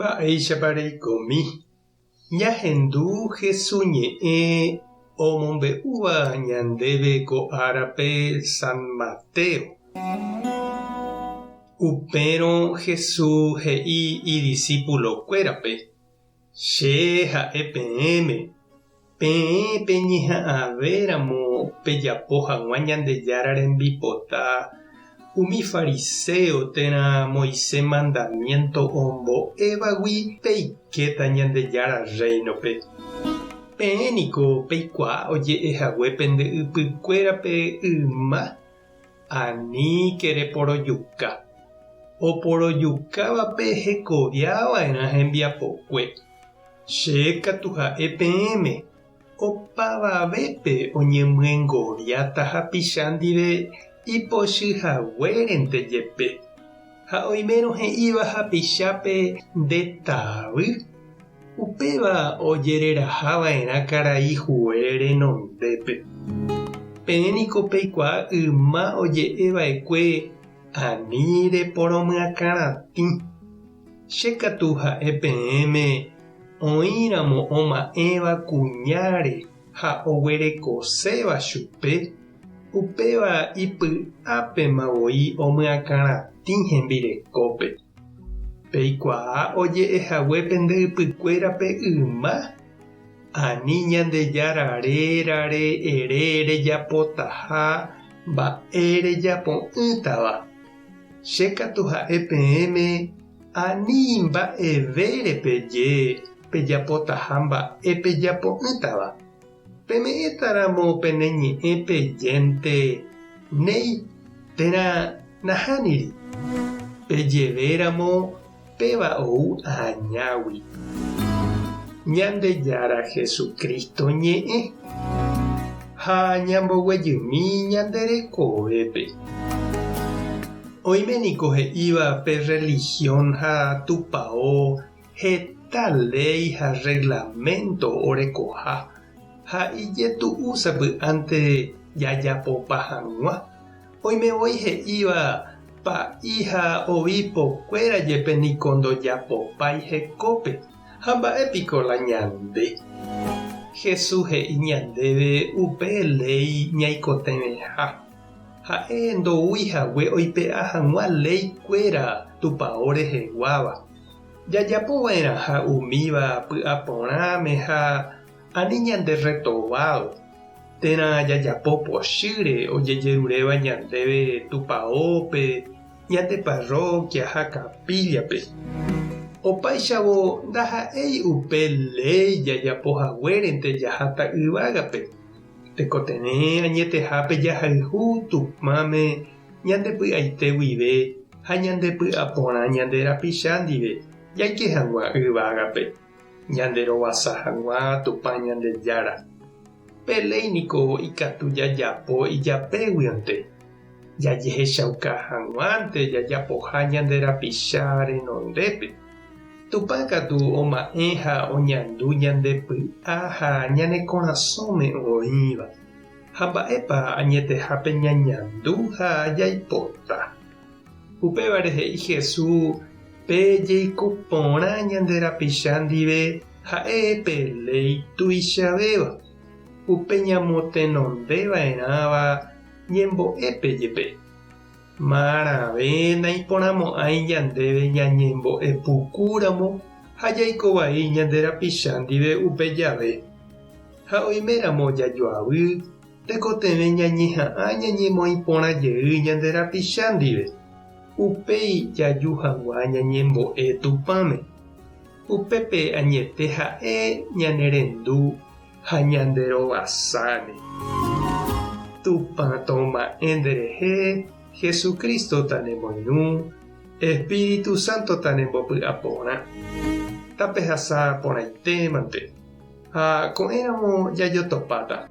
Mba'éichapa reikomi? Ñahendu Hesu ñe'ẽ omombe'úva ñandéve ko árape San Mateo. Upérõ Hesu he'i idisípulokuérape, Che ha'e peẽme, peẽ peñeha'ãvéramo pejapo hag̃ua Ñandejára rembipota umi fariséo térã Moisés mandamiénto ombo'évagui peikéta Ñandejára Rréinope. Peẽ niko peikuaa oje'e hague pende ypykuérape yma, Aníke reporojuka. Oporojukávape hekoviava'erã hembiapokue. Che katu ha'e peẽme, opavavépe oñemyengoviáta hapicha ndive ipochy haguérente jepe. Ha oimérõ he'íva hapichápe nde tavy, upéva ojereraha va'erã karai hue renondépe. Peẽ niko peikuaa yma oje'e va'ekue ani reporomyakãratĩ. Che katu ha'e peẽme, oĩramo oma'ẽva kuñáre ha oguerekoséva chupe, upéva ipy'ápema voi omyakãratĩ hembirekópe. Peikuaa oje'ehague pende ypykuérape yma, ani Ñandejára rérare ere rejapotaha mba'e rejapo'ỹtava. Che katu ha'e peẽme ani mba'evére peje pejapotaha mba'e pejapo'ỹtava. Peme'ẽta ramo pene ñe'ẽ pejénte néi térã nahániri. Pejeve ramo péva ou añágui. Ñandejára Jesucristo ñe'ẽ ha ñamboguejymi ñande rekovépe. Oime niko he'íva pe religión ha tupao heta léi ha reglamento orekoha ha ijetu'u sapy'ánte jajapopa hag̃ua. Oime voi he'íva pa'i ha obispo-kuéra jepe niko ndojapopái hekópe, ha mba'e piko la ñande? Jesús he'i ñandéve upe léi ñaikotevẽha. Ha'e ndoúi hague oipe'a hag̃ua léi-kuéra tupao reheguáva. Jajapo va'erãha umíva py'aporãme ha ani ñande retovádo, térã jajapo pochýre ojejeruréva ñandéve tupaópe, ñande parroquia ha capilla-pe. Opáichavo ndaha'éi upe léi jajapo haguérente jaháta yvágape. Tekotevẽ añetehápe jahayhu Tupãme ñande py'aite guive ha ñande py'aporã ñande rapicha ndive jaike hag̃ua yvágape, ñande rovasa hag̃ua Tupã Ñandejára. Pe léi niko ikatu jajapo ijapéguionte, jajehechauka hag̃uánte jajapoha ñande rapicha renondépe. Tupã katu oma'ẽ ha oñandu ñande py'a ha ñane korasõme oĩva, ha mba'épa añetehápe ñañandu ha jaipota. Upévare he'i Jesús pe jeiko porã ñande rapicha ndive ha'e pe léi tuichavéva, upe ñamotenonde va'erãva ñembo'épe jepe. Marãve naiporãmo'ãi ñandéve ñañembo'e pukúramo ha jaiko vai ñande rapicha ndive upe jave. Ha oiméramo jajoavy, tekotevẽ ñañeha'ã ñañemoĩ porã jey ñande rapicha ndive, upéi jaju hag̃ua ñañembo'e Tupãme. Upépe añete ha'e ñanerendu ha ñanderovasáne. Tupã toma'ẽ nderehe, Jesucristo tanemoirũ, Espíritu Santo tanembopy'aporã. Tapehasa porãitémante. Ha ko'ẽramo jajotopáta.